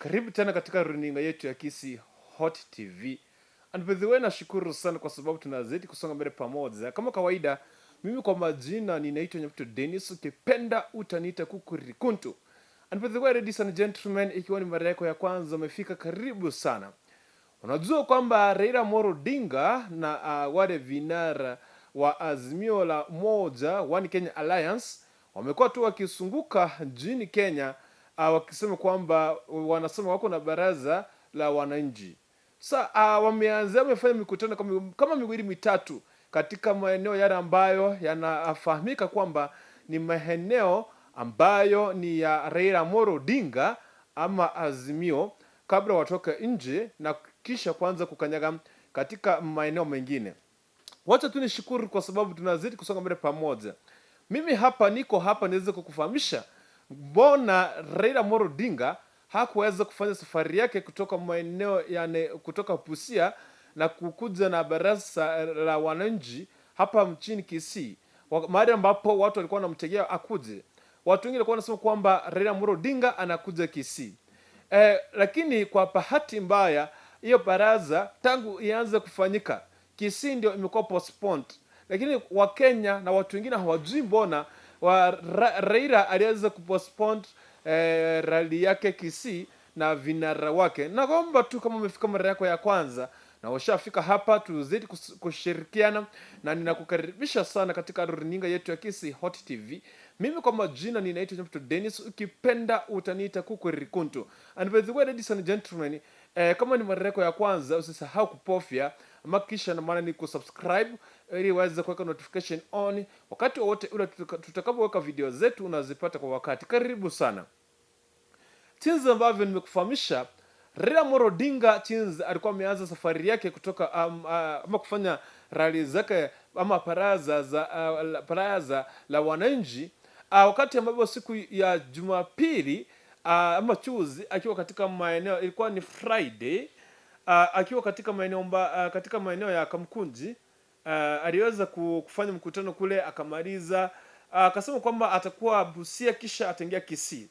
Karibu tena katika runinga yetu ya Kisii Hot TV. And by the way, nashukuru sana kwa sababu tunazidi kusonga mbele pamoja. Kama kawaida, mimi kwa majina ninaitwa Nyabuto Dennis, ukipenda utaniita Kukurikuntu. And by the way, ladies and gentlemen, ikiwa ni mara yako ya kwanza umefika, karibu sana. Unajua kwamba Raila Amolo Odinga na wale vinara wa Azimio la Umoja One Kenya Alliance wamekuwa tu wakizunguka nchini Kenya wakisema kwamba wanasema wako na baraza la wananchi. Sa wameanza wamefanya mikutano kama miwili mitatu katika maeneo yale ambayo yanafahamika kwamba ni maeneo ambayo ni ya Raila Amolo Odinga ama Azimio, kabla watoke nje na kisha kuanza kukanyaga katika maeneo mengine. Wacha tu nishukuru kwa sababu tunazidi kusonga mbele pamoja. Mimi hapa niko hapa niweze kukufahamisha mbona Raila Amolo Odinga hakuweza kufanya safari yake kutoka maeneo yani, kutoka Busia na kukuja na baraza la wananchi hapa mchini Kisii, mahali ambapo watu walikuwa wanamtegea akuje. Watu wengi walikuwa wanasema kwamba Raila Amolo Odinga anakuja Kisii. Lakini kwa bahati mbaya hiyo baraza tangu ianze kufanyika Kisii ndio imekuwa postponed, lakini Wakenya na watu wengine hawajui mbona Raila aliweza kupostpone rally yake Kisii na vinara wake. Naomba tu kama umefika mara yako ya kwanza na ushafika hapa, tuzidi kushirikiana na ninakukaribisha sana katika runinga yetu ya Kisii Hot TV. Mimi kwa majina ninaitwa Nyabuto Dennis, ukipenda utaniita Kukurikuntu. And by the way, ladies and gentlemen, kama ni mara yako ya kwanza usisahau kupofya ama kisha na maana ni kusubscribe ili uweze kuweka notification on wakati wowote ule tutakapoweka video zetu unazipata kwa wakati. Karibu sana. Jinsi ambavyo nimekufahamisha, Raila Amolo Odinga jinsi alikuwa ameanza safari yake kutoka ama kufanya rally zake ama baraza la wananchi wakati ambapo siku ya Jumapili ama juzi akiwa katika maeneo, ilikuwa ni Friday, akiwa katika maeneo ya Kamkunji, aliweza kufanya mkutano kule akamaliza, akasema kwamba atakuwa Busia kisha ataingia Kisii.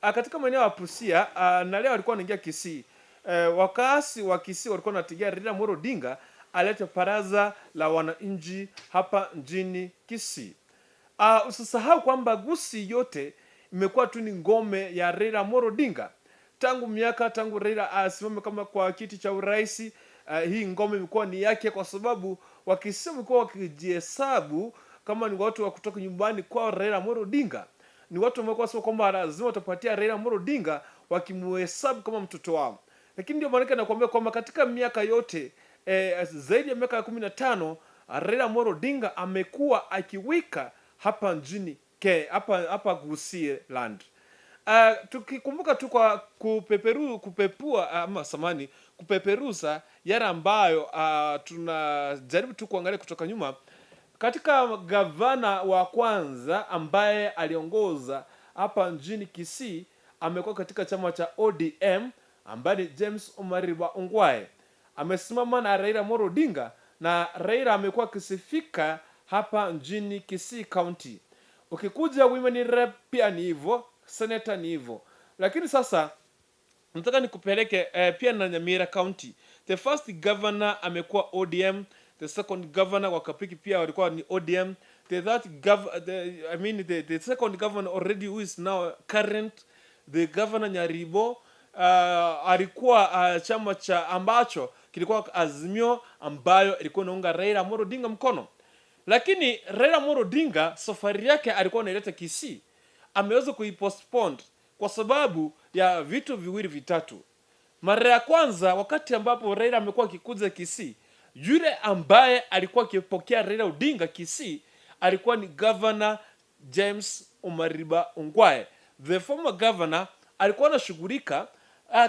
Katika maeneo ya Busia, na leo alikuwa anaingia Kisii. Wakazi wa Kisii walikuwa wanategea Raila Amolo Odinga alete baraza la wananchi hapa mjini Kisii. Usisahau kwamba Gusii yote imekuwa tu ni ngome ya Raila Amolo Odinga tangu miaka, tangu Raila asimame kama kwa kiti cha urais. Hii ngome imekuwa ni yake, kwa sababu Wakisii wamekuwa wakijihesabu kama ni watu wa kutoka nyumbani kwa Raila Amolo Odinga. Ni watu ambao wasema kwamba lazima watapatia Raila Amolo Odinga, wakimuhesabu kama mtoto wao. Lakini ndio maana nakwambia kwamba katika miaka yote, zaidi ya miaka 15, Raila Amolo Odinga amekuwa akiwika hapa nchini ke hapa Gusii land. Tukikumbuka tu kwa kupepua ama samani kupeperuza yale ambayo tunajaribu tu kuangalia kutoka nyuma, katika gavana wa kwanza ambaye aliongoza hapa nchini Kisii amekuwa katika chama cha ODM ambaye ni James Omariba Ongwae, amesimama na Raila Amolo Odinga na Raila amekuwa akisifika hapa nchini Kisii County. Ukikuja women rep pia ni hivyo, senator ni hivyo. Lakini sasa nataka nikupeleke pia na Nyamira County. The first governor amekuwa ODM, the second governor wa Kapiki pia walikuwa ni ODM. The third gov the, I mean the second governor already who is now current, the governor Nyaribo, alikuwa chama cha ambacho kilikuwa Azimio ambayo ilikuwa inaunga Raila Amolo Odinga mkono. Lakini Raila Amolo Odinga safari yake alikuwa anaileta Kisii, ameweza kuipostpone kwa sababu ya vitu viwili vitatu. Mara ya kwanza, wakati ambapo Raila amekuwa akikuja Kisii, yule ambaye alikuwa akipokea Raila Odinga Kisii alikuwa ni Governor James Omariba Ongwae. The former governor alikuwa anashughulika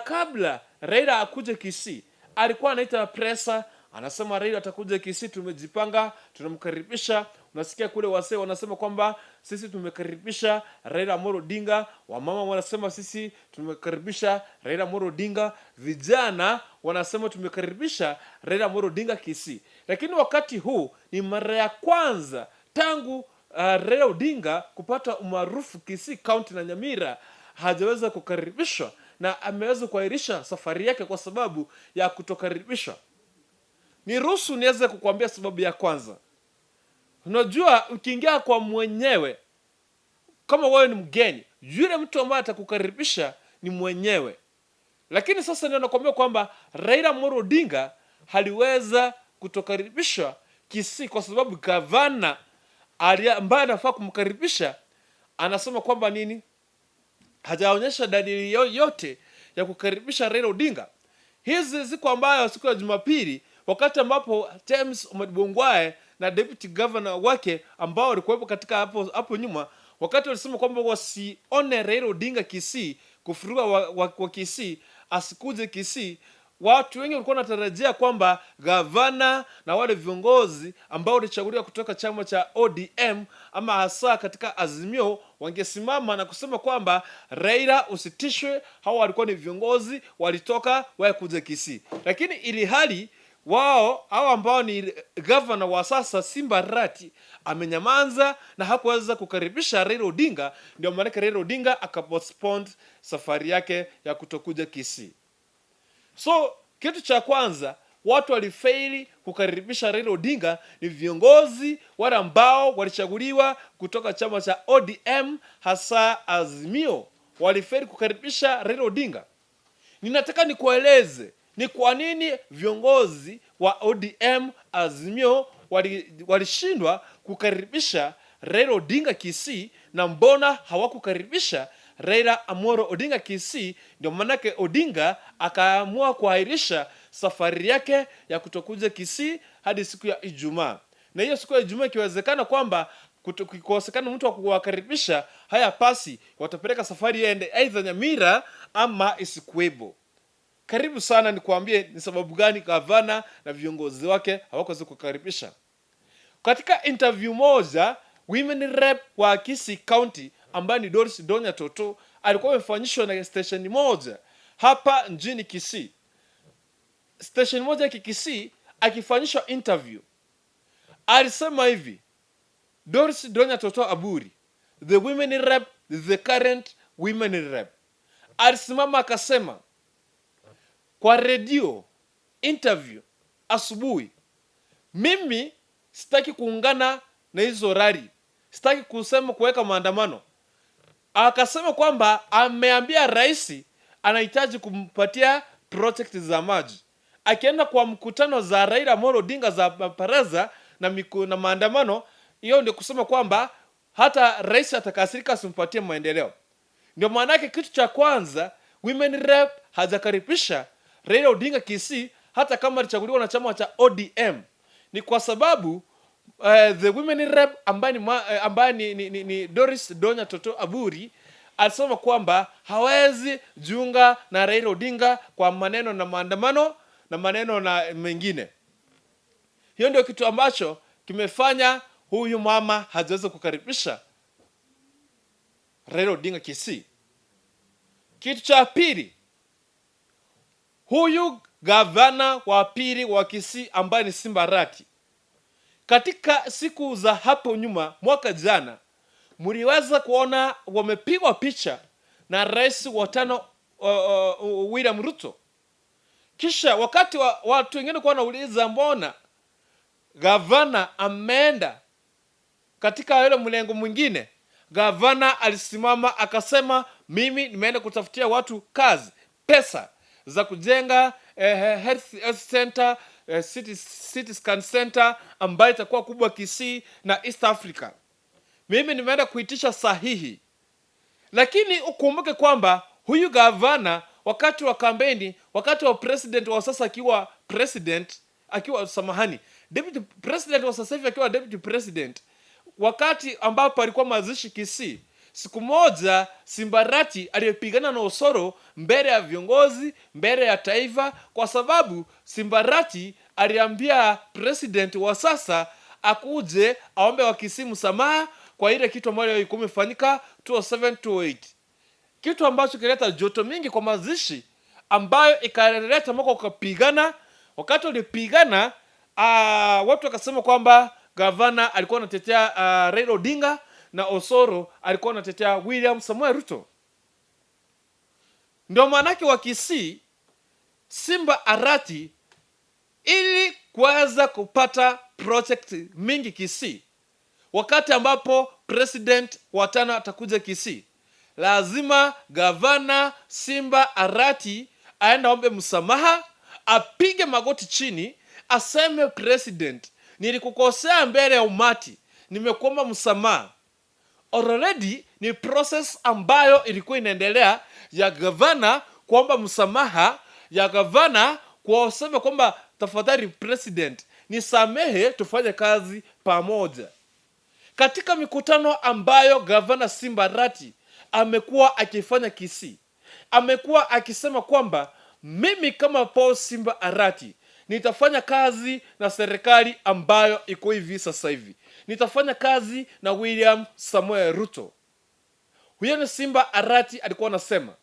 kabla Raila akuje Kisii, alikuwa anaita presa, anasema Raila atakuja Kisii, tumejipanga, tunamkaribisha. Unasikia kule wasee wanasema kwamba sisi tumekaribisha Raila Amolo Odinga, wamama wanasema sisi tumekaribisha Raila Amolo Odinga, vijana wanasema tumekaribisha Raila Amolo Odinga Kisii. Lakini wakati huu ni mara ya kwanza tangu Raila Odinga kupata umaarufu Kisii County na Nyamira hajaweza kukaribishwa na ameweza kuahirisha safari yake kwa sababu ya kutokaribishwa. Niruhusu niweze kukuambia sababu ya kwanza. Unajua, ukiingia kwa mwenyewe, kama wewe ni mgeni, yule mtu ambaye atakukaribisha ni mwenyewe. Lakini sasa ndio nakwambia kwamba Raila Amolo Odinga haliweza kutokaribishwa Kisii kwa sababu gavana ambaye anafaa kumkaribisha anasema kwamba nini, hajaonyesha dalili yoyote ya kukaribisha Raila Odinga. Hizi siku ambayo siku ya Jumapili, wakati ambapo James Omar Ongwae na deputy governor wake ambao walikuwepo katika hapo nyuma, wakati walisema kwamba wasione Raila Odinga Kisii, kufuruga wa Kisii asikuje Kisii, watu wengi walikuwa wanatarajia kwamba gavana na wale viongozi ambao walichaguliwa kutoka chama cha ODM ama hasa katika Azimio wangesimama na kusema kwamba Raila usitishwe, hawa walikuwa ni viongozi walitoka wakuja Kisii, lakini ili hali wao hao ambao ni gavana wa sasa Simba Arati amenyamaza na hakuweza kukaribisha Raila Odinga. Ndio maanake Raila Odinga akapostpone safari yake ya kutokuja Kisii. So kitu cha kwanza watu walifeili kukaribisha Raila Odinga ni viongozi wale ambao walichaguliwa kutoka chama cha ODM, hasa Azimio, walifeili kukaribisha Raila Odinga. Ninataka nikueleze ni kwa nini viongozi wa ODM Azimio walishindwa kukaribisha Raila Odinga Kisii, na mbona hawakukaribisha Raila Amolo Odinga Kisii. Ndio maanake Odinga akaamua kuahirisha safari yake ya kutokuja Kisii hadi siku ya Ijumaa, na hiyo siku ya Ijumaa ikiwezekana kwamba kikosekana mtu wa kuwakaribisha, haya pasi watapeleka safari iende aidha Nyamira ama isikuwepo. Karibu sana nikuambie ni sababu gani gavana na viongozi wake hawakuweza kukaribisha. Katika interview moja, women rep wa Kisii County ambaye ni Doris Donya Toto alikuwa amefanyishwa na station moja hapa mjini Kisii, station moja ya Kisii, akifanyishwa interview alisema hivi, Doris Donya Toto Aburi, the women rep, the current women rep, alisimama akasema kwa redio interview asubuhi, mimi sitaki kuungana na hizo rally, sitaki kusema kuweka maandamano. Akasema kwamba ameambia rais anahitaji kumpatia project za maji. Akienda kwa mkutano za Raila Amolo Odinga za baraza na maandamano, hiyo ndio kusema kwamba hata rais atakasirika asimpatie maendeleo. Ndio maana yake kitu cha kwanza, women rep hajakaribisha Raila Odinga Kisii, hata kama alichaguliwa na chama cha ODM, ni kwa sababu the women rep ambaye ni Doris Donya Toto Aburi alisema kwamba hawezi jiunga na Raila Odinga kwa maneno na maandamano na maneno na mengine. Hiyo ndio kitu ambacho kimefanya huyu mama hajaweza kukaribisha Raila Odinga Kisii. Kitu cha pili, huyu gavana wa pili wa Kisii ambaye ni Simba Arati, katika siku za hapo nyuma, mwaka jana, mliweza kuona wamepigwa picha na rais wa tano William Ruto. Kisha wakati watu wengine kwa wanauliza mbona gavana ameenda katika yule mlengo mwingine, gavana alisimama akasema, mimi nimeenda kutafutia watu kazi, pesa za kujenga health center, city scan center ambayo itakuwa kubwa Kisii na East Africa. Mimi nimeenda kuitisha sahihi. Lakini ukumbuke kwamba huyu gavana wakati wa kampeni, wakati wa president wa sasa akiwa president, akiwa samahani, deputy president wa sasa hivi akiwa deputy president, wakati ambapo alikuwa mazishi Kisii, siku moja Simbarati aliyepigana na Osoro mbele ya viongozi, mbele ya taifa, kwa sababu Simbarati aliambia president wa sasa akuje aombe wa Kisii msamaha kwa ile kitu ambayo ilikuwa imefanyika 2007 2008, kitu ambacho kileta joto mingi kwa mazishi, ambayo ikaleta mwaka ukapigana. Wakati walipigana, watu wakasema kwamba gavana alikuwa anatetea Raila Odinga na Osoro alikuwa anatetea William Samoei Ruto. Ndio maanake wa Kisii, Simba Arati, ili kuweza kupata project mingi Kisii, wakati ambapo president wa tano atakuja Kisii, lazima gavana Simba Arati aende aombe msamaha, apige magoti chini, aseme, "President, nilikukosea mbele ya umati, nimekuomba msamaha." Already ni process ambayo ilikuwa inaendelea ya gavana kuomba msamaha, ya gavana kuwasema kwamba, "Tafadhali president, nisamehe, tufanye kazi pamoja." Katika mikutano ambayo gavana Simba Arati amekuwa akifanya Kisii, amekuwa akisema kwamba, "Mimi kama Paul Simba Arati nitafanya kazi na serikali ambayo iko hivi sasa hivi, nitafanya kazi na William Samuel Ruto." Huyo ni Simba Arati alikuwa anasema.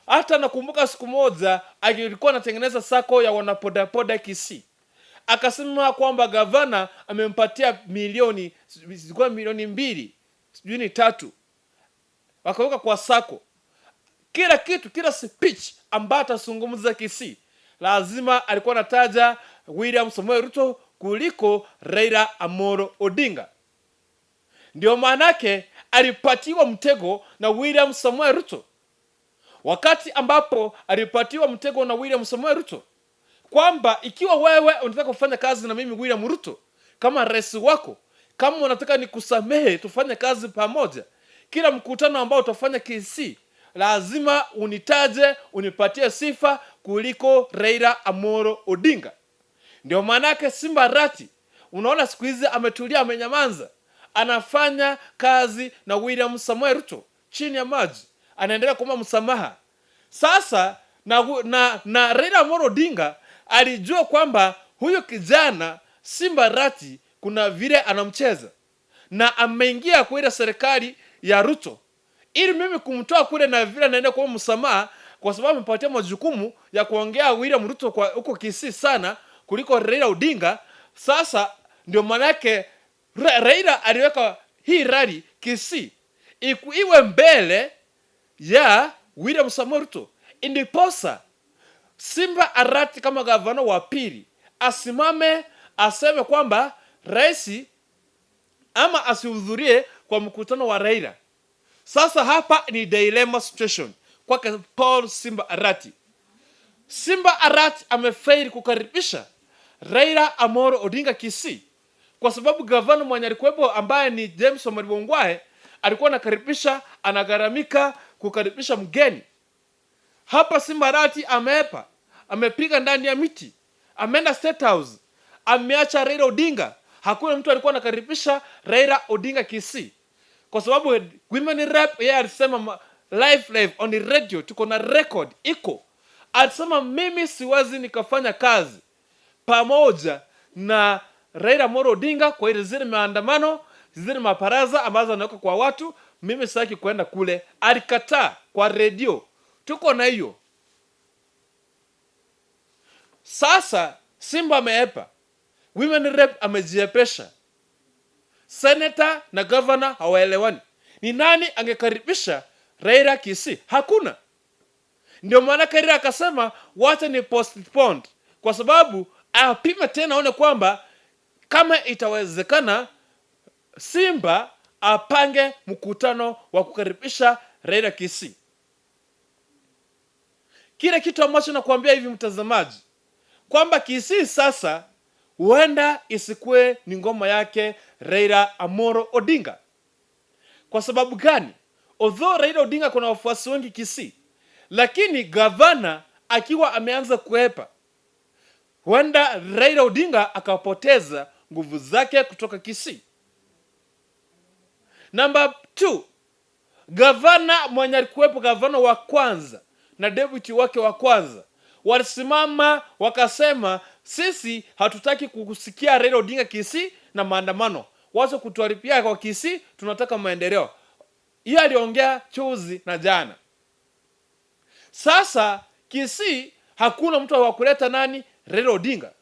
Hata nakumbuka siku moja alikuwa anatengeneza SACCO ya wanabodaboda Kisii, akasema kwamba gavana amempatia milioni, zilikuwa milioni 2, sijui ni tatu, wakaweka kwa SACCO. Kila kitu, kila speech ambayo atazungumza Kisii, lazima alikuwa anataja William Samoei Ruto kuliko Raila Amolo Odinga. Ndio maanake alipatiwa mtego na William Samoei Ruto. Wakati ambapo alipatiwa mtego na William Samoei Ruto kwamba ikiwa wewe unataka kufanya kazi na mimi William Ruto kama rais wako, kama unataka nikusamehe tufanye kazi pamoja, kila mkutano ambao utafanya Kisii lazima unitaje, unipatie sifa kuliko Raila Amolo Odinga. Ndio maanake Simba Arati unaona siku hizi ametulia, amenyamaza, anafanya kazi na William Samoei Ruto chini ya maji, anaendelea kuomba msamaha. Sasa na Raila Amolo Odinga alijua kwamba huyu kijana Simba Arati kuna vile anamcheza na ameingia kwa ile serikali ya Ruto, ili mimi kumtoa kule na vile naenda kuomba msamaha, kwa sababu amepatia majukumu ya kuongea William Ruto kwa huko Kisii sana kuliko Raila Odinga. Sasa ndio maanake Raila aliweka hii rally Kisii iwe mbele ya William Samoei Ruto, ndiposa Simba Arati kama gavana wa pili asimame aseme kwamba rais ama asihudhurie kwa mkutano wa Raila. Sasa hapa ni dilemma situation kwake Paul Simba Arati. Simba Arati amefaili kukaribisha Raila Amolo Odinga Kisii kwa sababu gavana mwenye alikuwepo ambaye ni James Omariba Ongwae alikuwa anakaribisha, anagharamika kukaribisha mgeni. Hapa Simba Arati ameepa, amepiga ndani ya miti, ameenda State House, ameacha Raila Odinga. Hakuna mtu alikuwa anakaribisha Raila Odinga Kisii kwa sababu women rep yeye alisema live live on the radio, tuko na record iko, alisema, "Mimi siwezi nikafanya kazi pamoja na Raila Amolo Odinga kwa ile zile maandamano, zile mabaraza ambazo anaweka kwa watu, mimi sitaki kwenda kule." Alikataa kwa redio, tuko na hiyo. Sasa Simba ameepa, women rep amejiepesha, senator na governor hawaelewani. Ni nani angekaribisha Raila Kisii? Hakuna. Ndio maana Raila akasema, "Wacha ni postpone," kwa sababu apime tena aone kwamba kama itawezekana Simba apange mkutano wa kukaribisha Raila Kisii. Kile kitu ambacho nakuambia hivi, mtazamaji, kwamba Kisii sasa huenda isikuwe ni ngoma yake Raila Amolo Odinga. Kwa sababu gani? Although Raila Odinga kuna wafuasi wengi Kisii, lakini gavana akiwa ameanza kuepa, huenda Raila Odinga akapoteza nguvu zake kutoka Kisii. Number two, gavana mwenye alikuwepo, gavana wa kwanza na deputy wake wa kwanza walisimama wakasema, "Sisi hatutaki kusikia Raila Odinga Kisii na maandamano, wacha kutuharibia kwa Kisii, tunataka maendeleo." Hiyo aliongea juzi na jana. Sasa Kisii hakuna mtu wa kuleta nani? Raila Odinga.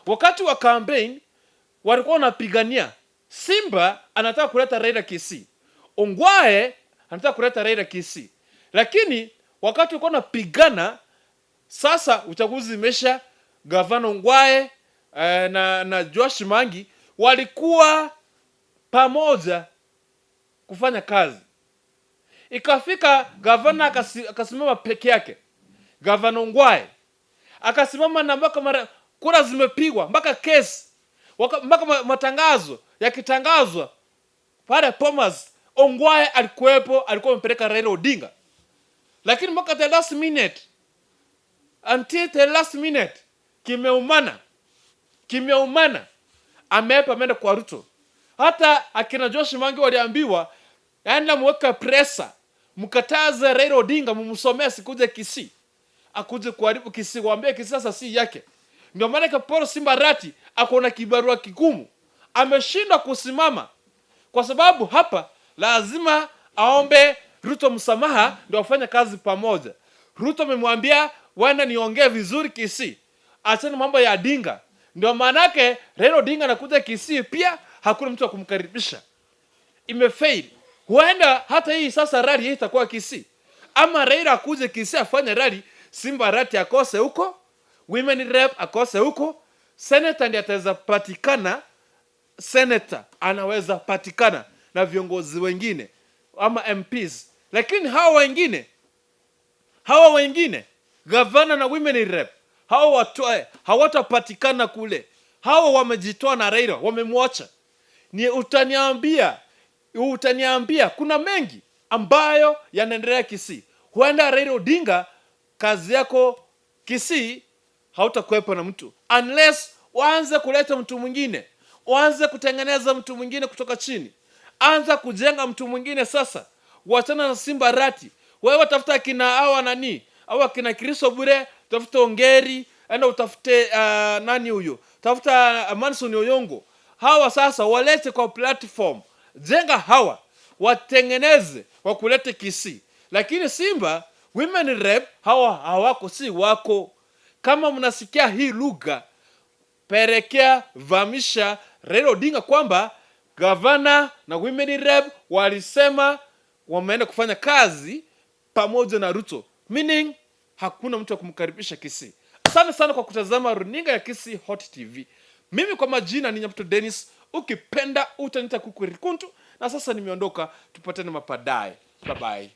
Wakati wa campaign walikuwa wanapigania, Simba anataka kuleta Raila Kisii, Ongwae anataka kuleta Raila Kisii, lakini Wakati walikuwa wanapigana, sasa uchaguzi imesha, gavana Ongwae na Joash Mangi walikuwa pamoja kufanya kazi. Ikafika gavana akasimama peke yake, gavana Ongwae akasimama na mpaka mara kura zimepigwa mpaka kesi mpaka matangazo yakitangazwa pale Bomas, Ongwae alikuwepo, alikuwa amepeleka Raila Odinga, lakini mpaka the last minute, until the last minute, kimeumana, kimeumana, ameepa, ameenda kwa Ruto. Hata akina Josh Mangi waliambiwa, yaani mweka pressure, mkataze Raila Odinga, mumsomee asikuje Kisii, akuje kuharibu Kisii, waambie Kisii sasa si yake. Ndio maana Paul Simba Arati ako na kibarua kigumu, ameshindwa kusimama kwa sababu hapa lazima aombe Ruto msamaha ndio wafanye kazi pamoja. Ruto amemwambia wana niongee vizuri Kisii, achana mambo ya Odinga. Ndio maanake Raila Odinga anakuja Kisii pia hakuna mtu wa kumkaribisha, imefail. Huenda hata hii sasa rally hii itakuwa Kisii, ama Raila akuje Kisii afanye rally, Simba Arati akose huko, women rep akose huko, senator ndiye ataweza patikana, senator anaweza patikana na viongozi wengine ama MPs, lakini hawa wengine gavana na women rep hawa watoe hawatapatikana kule. Hawa wamejitoa na Raila, wamemwacha. Ni utaniambia kuna mengi ambayo yanaendelea Kisii. Huenda Raila Odinga, kazi yako Kisii hautakuwepo na mtu unless waanze kuleta mtu mwingine, waanze kutengeneza mtu mwingine kutoka chini, anza kujenga mtu mwingine sasa. Wachana na Simba Arati, wewe tafuta akina hawa nani au akina Kristo Bure, tafuta Ongeri, enda utafute nani huyo, tafuta Manson Oyongo. Hawa sasa walete kwa platform, jenga hawa, watengeneze wakulete Kisii. Lakini Simba women rep hawa hawako, si wako. Kama mnasikia hii lugha, pelekea vamisha Raila Odinga kwamba gavana na women rep walisema wameenda kufanya kazi pamoja na Ruto, meaning hakuna mtu wa kumkaribisha Kisii. Asante sana kwa kutazama runinga ya Kisii Hot TV. Mimi kwa majina ni Nyabuto Dennis, ukipenda utaniita Kuku Rikuntu, na sasa nimeondoka, tupatane mapadaye. Bye bye.